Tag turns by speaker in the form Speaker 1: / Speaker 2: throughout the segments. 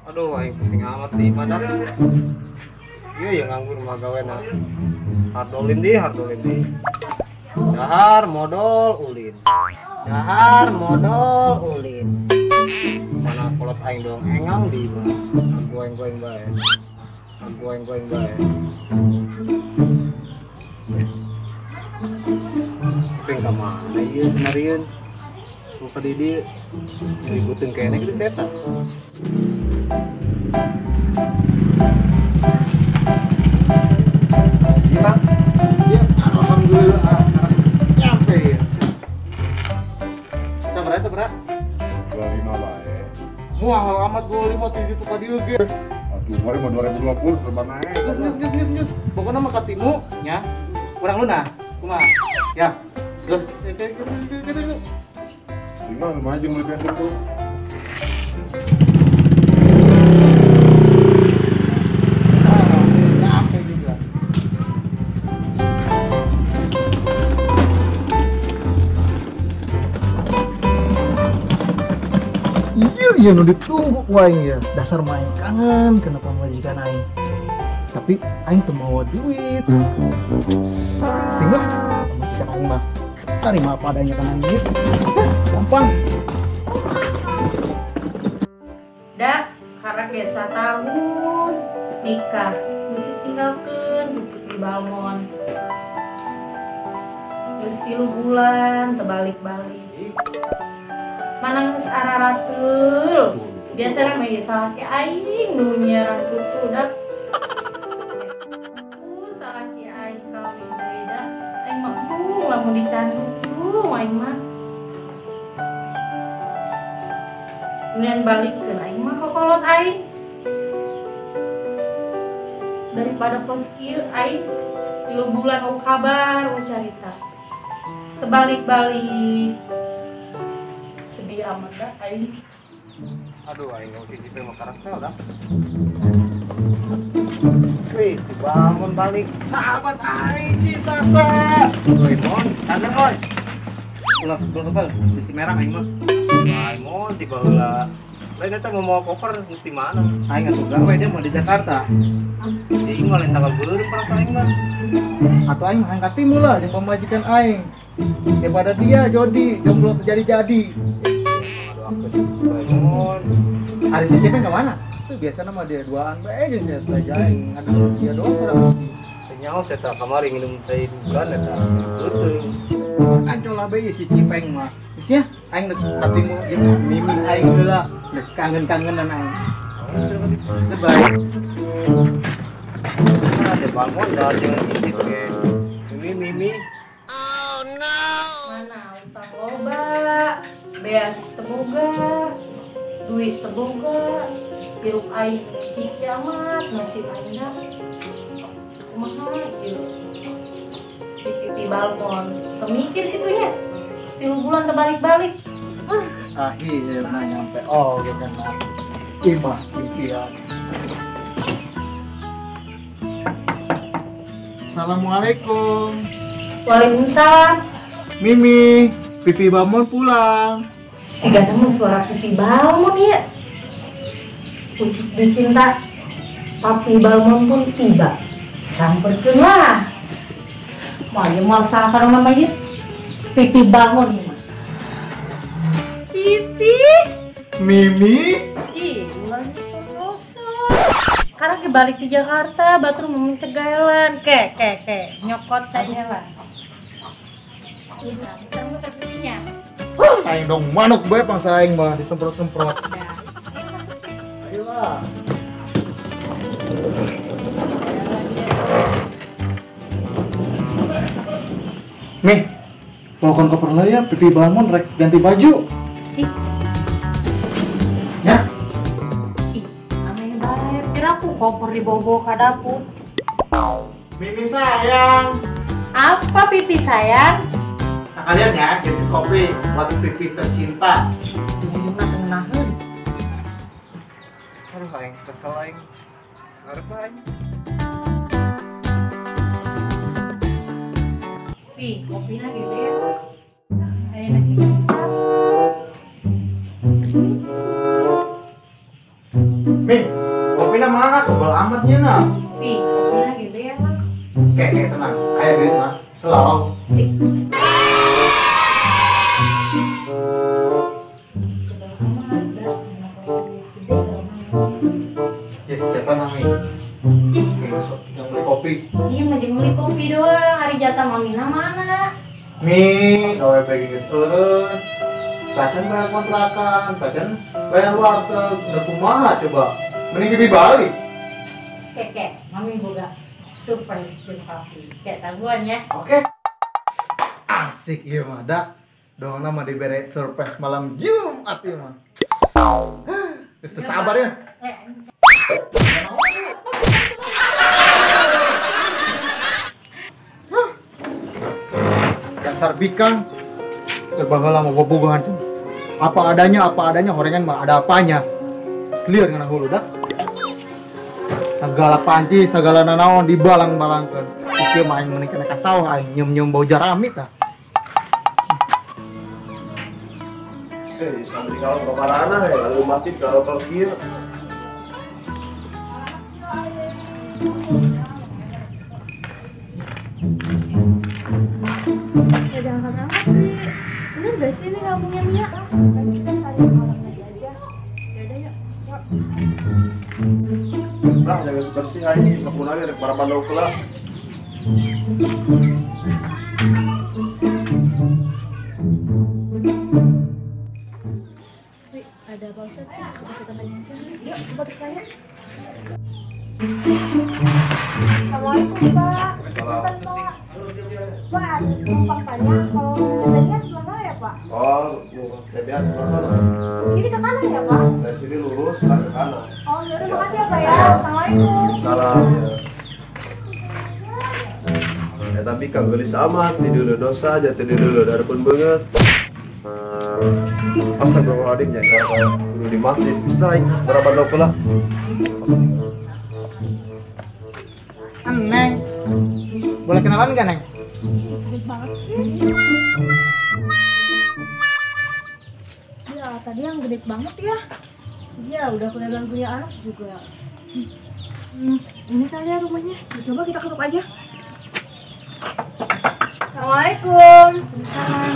Speaker 1: Aduh, aing pusing amat di mana. Iya, ya nganggur mah gawena. Hardolin di, hardolin di. Dahar modal ulin. Dahar modal ulin. Mana kolot aing doang engang di mah. Goeng-goeng bae. Goeng-goeng bae. Sipeng ka mana ieu semarieun? Ku ka di dieu. Ributeun keneh kitu setan.
Speaker 2: Iya, Bang. Iya, alhamdulillah nyampe ya. Sabar sabar.
Speaker 3: 25 bae.
Speaker 2: Muah amat 25 ti ditu ka dieu ge.
Speaker 3: Aduh, kemarin mau 2020 serba naik.
Speaker 2: Geus geus geus geus geus. Pokona mah katimu nya. Urang lunas. Kumaha? Ya. Geus gitu.
Speaker 3: Tinggal lumayan jeung beli bensin tuh.
Speaker 2: Nyampe juga. Iya, iya nu ditunggu ku aing ya. Dasar mah aing kangen kenapa majikan aing. Tapi aing teu mawa duit. Sing lah majikan aing mah. Terima apa adanya kan aing. Gampang.
Speaker 4: Dah, karena biasa tahun nikah, mesti tinggalkeun di balmon. Geus 3 bulan terbalik-balik. Mana geus ararateul. Biasana mah ieu salaki aing nu nyiaran kitu dah. Salaki aing kawin deui dah. Aing mah embung lamun dicandu aing mah. Kemudian balikeun aing mah ka kolot aing. Daripada pos kieu aing 3 bulan eueuh kabar eueuh carita. Terbalik-balik. Sedih amat dah aing.
Speaker 1: Aduh, aing si Cipe mah karesel dah. Wih, si Balmon balik.
Speaker 2: Sahabat aing si Sasa.
Speaker 1: Woi, Mon, kangen oi.
Speaker 2: Ulah, ulah kebal, bisi merah aing mah.
Speaker 1: Aing mon tiba heula. Lain eta mau mawa koper mesti mana?
Speaker 2: Aing atuh gawe dia mau di Jakarta.
Speaker 1: Jadi mah lain tanggal beureum perasaan aing mah.
Speaker 2: Atau aing mah hayang katimu lah jeung pamajikan aing. Daripada dia jodi, jomblo terjadi-jadi.
Speaker 1: Mon.
Speaker 2: Ari si Cepeng ke mana? Tuh biasana mah dia duaan bae jeung saya teh aing. Aduh dia doang sareng.
Speaker 1: Teu nyaho saya teh kamari nginum teh dugan eta. Beuteung.
Speaker 2: Ancol lah bae si Cipeng mah. Geus nya aing deuk katimu jeung miming aing heula. Deuk kangen-kangenan aing. Teu bae.
Speaker 1: Ada Balmon dah jeung itu ge. Mimi mimi.
Speaker 4: Oh no. Mana utang loba, beas teboga, duit teboga, hirup aing kiki amat nasib aing dah. Kumaha ieu? Pipi Balmon, pemikir gitunya. 3 bulan terbalik-balik.
Speaker 2: Akhirnya nyampe oh gitu kan. Imah impian. Assalamualaikum.
Speaker 4: Waalaikumsalam.
Speaker 2: Mimi, Pipi Balmon pulang.
Speaker 4: Si gana mah suara Pipi Balmon ya. Ucuk dicinta, Papi Balmon pun tiba. Samperkeun lah. Mau aja mau sahar mama ya. Pipi Balmon ini mah. Pipi.
Speaker 2: Mimi.
Speaker 4: Ih, ulah nyosor. Karena ke balik di Jakarta, batur mau mencegailan. Ke nyokot saya lah. Iya, kamu pipinya.
Speaker 2: Aing dong manuk bae pangsa aing mah disemprot-semprot.
Speaker 4: Ya, ayo masuk.
Speaker 2: Ayolah. Nih, bawakan koper lah ya, Pipi Balmon rek ganti baju.
Speaker 4: Ih.
Speaker 2: Ya.
Speaker 4: Ih, aneh banget. Kira aku koper dibawa-bawa ke dapur.
Speaker 2: Mimi sayang.
Speaker 4: Apa Pipi sayang?
Speaker 2: Sekalian ya, ganti kopi buat Pipi tercinta.
Speaker 4: Ujung-ujungna tengenaheun.
Speaker 1: Aduh, aing kesel aing. Ngarep aing.
Speaker 4: Pi, kopina gitu ya. Ayo lagi.
Speaker 2: Kebel amat nya.
Speaker 4: Pi, kopinya gitu ya, Mas.
Speaker 2: Kayak tenang. Aya duit mah. Selalu.
Speaker 4: Sip. Kebel amat, dah.
Speaker 2: Ya, jatah nami. Yang beli kopi.
Speaker 4: Iya, mah jeung beli kopi doang. Ari jatah mamina mana?
Speaker 2: Mi, gawe bagi geus eureun. Tacan bayar kontrakan, tacan bayar warteg, udah kumaha coba. Mending bibi balik.
Speaker 4: Keke, mami boga surprise jeung papi. Kayak taguan ya.
Speaker 2: Oke. Asik ieu mah dak. Doangna mah dibere surprise malam Jumat ieu mah. Geus teu sabar ya. Dasar bikang. Baheula mah bobogohan. Apa adanya horengan mah ada apanya. Selieur ngana hulu dak. Segala panci, segala nanaon dibalang-balangkeun. Ieu mah aing meuni kana ka sawah aing nyeum-nyeum bau jarami tah.
Speaker 5: Santri kalau kamarana ya lalu masjid kalau kieu.
Speaker 6: Jangan amat nih. Bener gak sih ini kampungnya Mia? Nanti kita cari orang lagi aja. Yaudah yuk. Yuk.
Speaker 5: Sudah, jangan bersih aja sisa punanya dari para bandau kelak.
Speaker 6: Wih, ada Pak Ustadz tuh. Coba kita tanya aja. Yuk, coba kita tanya. Assalamualaikum Pak.
Speaker 5: Waalaikumsalam.
Speaker 6: Pak. Pak, numpang tanya kalau TBA sebelah mana ya Pak?
Speaker 5: Oh, TBA sebelah sana.
Speaker 6: Kiri ke kanan ya Pak?
Speaker 5: Dari sini lurus, ke kanan.
Speaker 6: Oh, yaudah makasih ya Pak ya. Assalamualaikum.
Speaker 5: Salam. Ya tapi kang gelis amat, tidur dosa, jatuh dulu darpun banget. Astagfirullahaladzim, jangan kalau kudu di masjid. Bisa aing berapa loko lah.
Speaker 2: Neng, boleh kenalan nggak Neng?
Speaker 6: Gede banget sih. Ya, tadi yang gede banget ya. Iya, udah kelihatan punya anak juga. Ini kali ya rumahnya. Coba kita ketuk aja. Assalamualaikum. Waalaikumsalam.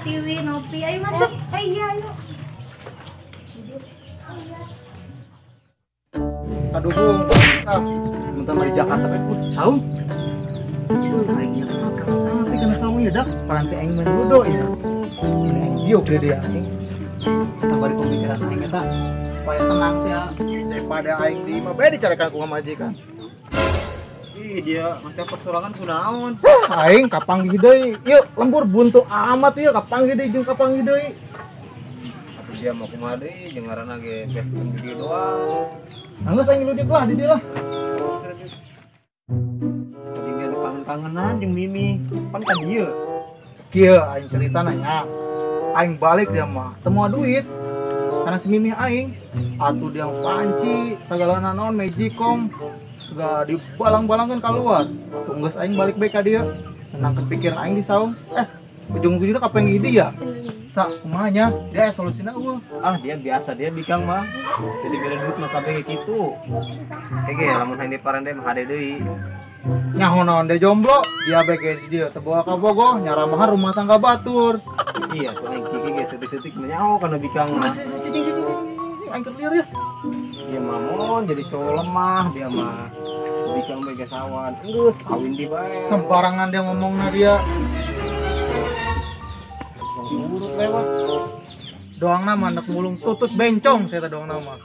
Speaker 6: Tiwi, Nopi, ayo masuk. Iya, ayo.
Speaker 2: Aduh, Bung. Bentar mah di Jakarta pun saung. Aing nanti kana saung ya dak, paranti aing mah bodoh ya. Ini aing diuk deh dia aing. Tambah di pemikiran aing eta supaya tenang ya daripada aing di imah bae dicarekan ku pamajikan.
Speaker 1: Ih, dia maca persorangan kunaon.
Speaker 2: Aing kapanggih deui. Ieu lembur buntu amat ieu kapanggih deui jeung kapanggih deui.
Speaker 1: Atuh dia mau kumaha deui jeung ngaranna ge best friend doang.
Speaker 2: Anggeus aing ludik lah di dieu lah.
Speaker 1: Tadi ge kangen-kangenan jeung Mimi. Pan ka dieu.
Speaker 2: Kieu aing cerita nanya. Aing balik dia mah teu moal duit. Karena si Mimi aing atuh dia panci segala naon magicom segala dibalang-balangkeun keluar. Atuh geus aing balik bae ka dieu. Tenang kepikiran aing di saung. Ujung-ujungnya kapan dia? Sa kumaha nya? Dia solusina eueuh.
Speaker 1: Ah, dia biasa dia bikang mah. Jadi beda duit mah kabeh kitu. Hege lamun hayang diparende mah hade deui.
Speaker 2: Nyaho naon dia jomblo, dia bae ge di dieu teu boga kabogoh, nyaramahan rumah tangga batur.
Speaker 1: Iya, tuh aing kiki ge setik-setik nyaho kana bikang mah.
Speaker 2: Masih cicing cicing aing keur lieur ya.
Speaker 1: Dia mah mon jadi cowok lemah dia mah. Bikang bae ge sawan. Geus kawin di bae.
Speaker 2: Sembarangan dia ngomongna dia.
Speaker 1: Urut lewat.
Speaker 2: Doang nama anak mulung tutut bencong saya teh doang nama.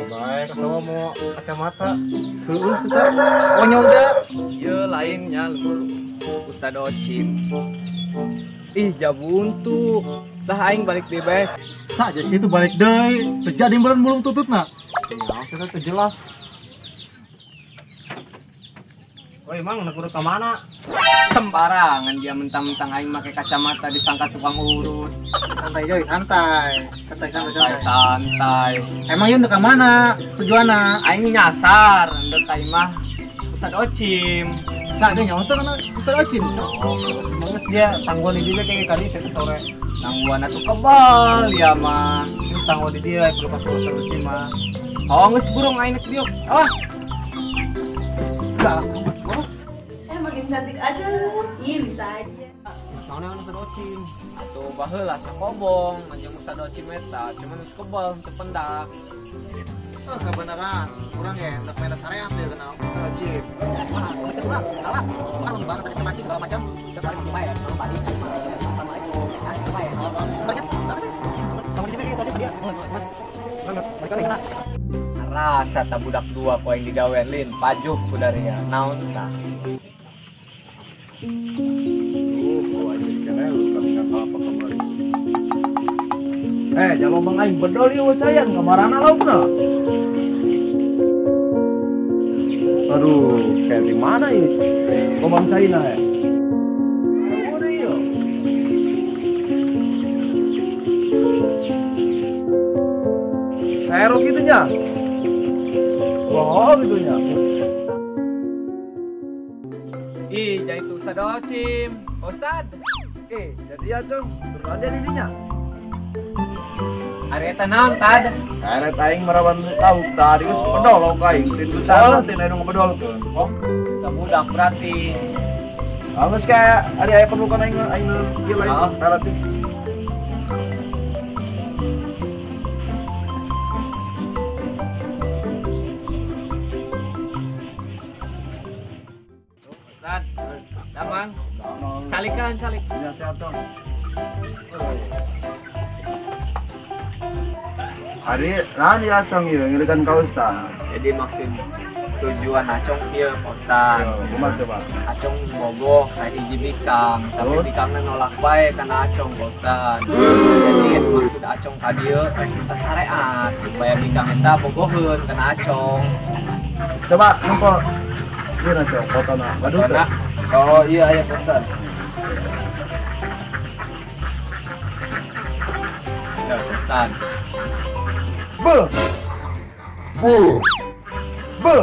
Speaker 1: Baik, kasawa mau kacamata.
Speaker 2: Heueuh saya konyol da.
Speaker 7: Ieu lainnya lembur Ustad Ocim. Ih, jabuntu. Lah aing balik deui bae.
Speaker 2: Saja sih itu balik deui. Teu jadi meureun mulung tututna.
Speaker 1: Ya, saya teh jelas. Woi, Mang, nak urut ka mana?
Speaker 7: Sembarangan dia mentang-mentang aing make kacamata disangka tukang urut.
Speaker 2: Santai joy, santai. Santai santai santai.
Speaker 7: Santai.
Speaker 2: Emang ieu ka mana tujuanna?
Speaker 7: Aing nyasar ndek ka imah Ustad Ocim.
Speaker 2: Sa dia nyaho teh kana Ustad Ocim.
Speaker 1: Oh, geus dia tangguhan di dia kayak tadi saya sore.
Speaker 7: Tangguhan atuh kebal ya mah.
Speaker 1: Terus tangguhan di dia kudu ka Ustad Ocim mah.
Speaker 7: Oh, geus burung aing nek diuk. Awas.
Speaker 2: Galak amat, Bos.
Speaker 6: Makin cantik aja lu. Iya, bisa aja.
Speaker 1: Naon Ustad Ocim?
Speaker 7: Atuh baheula sakobong anjing Ustad Ocim eta, cuman geus kebal teu pendak.
Speaker 2: Kebenaran, kurang ya, hendak main syariat dia kenal Ustad Ocim. Kurang, galak, kurang banget tadi maki segala macam.
Speaker 7: Rasa tak budak dua poin digawean lin, pajuh kudaria, naon tah.
Speaker 5: Jangan bang aing bedol ieu cayan kamarana laukna. Aduh, kayak di mana ini? Lobang China ya. Udah iya. Serok gitu nya. Wah, gitu nya.
Speaker 7: Ih, jadi itu Ustad Ocim. Ustad.
Speaker 5: Jadi ya, Cong. Berada di dinya.
Speaker 7: Ari eta naon tad?
Speaker 5: Ari aing marawan lauk tadi geus bedol lauk aing. Tintu sana teh anu ngebedolkeun.
Speaker 7: Oh, teu budak berarti.
Speaker 5: Geus kayak ari aya perlu kana aing aing ieu lain relatif.
Speaker 7: Ustad. Damang. Calikan calik.
Speaker 5: Ya sehat dong. Hari naon ieu Acong ieu ngilikan ka Ustad.
Speaker 7: Jadi maksud tujuan Acong ieu Pak Ustad.
Speaker 5: Kumaha coba?
Speaker 7: Acong bogoh ka hiji bikang, tapi bikangna nolak bae kana Acong Pak Ustad. Jadi maksud Acong ka dieu rek minta syariat supaya bikang eta bogoheun kana Acong.
Speaker 5: Coba nempo ieu Acong fotona. Waduh.
Speaker 7: Oh iya aya Pak Ustad. Ya Pak Ustad.
Speaker 5: Be. Bu. Be.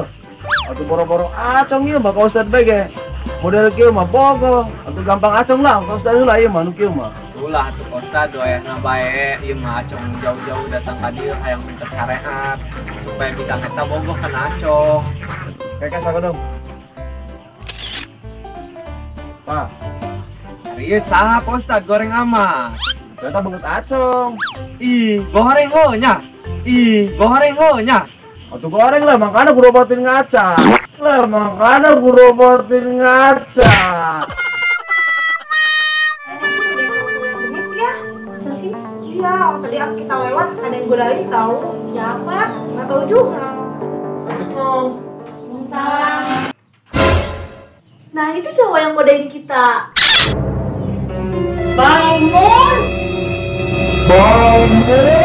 Speaker 5: Atuh boro-boro Acong ieu mah ka Ustad bae ge. Model kieu mah bogoh, atuh gampang Acong lah ka Ustad heula ieu mah nu kieu mah.
Speaker 7: Ulah atuh Pak Ustad wayahna bae ieu mah Acong jauh-jauh datang ka dieu hayang minta syariat supaya bikang eta bogoh kana Acong.
Speaker 5: Kakek sakodong. Pak.
Speaker 7: Ari ieu saha Pak Ustad goreng amat?
Speaker 5: Ternyata beungeut Acong.
Speaker 7: Ih, goreng heuh nya. Ih, goreng heuh nya.
Speaker 5: Atuh goreng lah, makanya gua robotin ngaca. Lah, makanya gua robotin ngaca.
Speaker 6: Genit ya? Masa sih? Iya, tadi kita lewat ada yang godain tahu. Siapa? Nggak tahu juga.
Speaker 2: Assalamualaikum.
Speaker 6: Waalaikumsalam. Nah, itu cowok yang godain kita. Bangun!
Speaker 5: Bangun!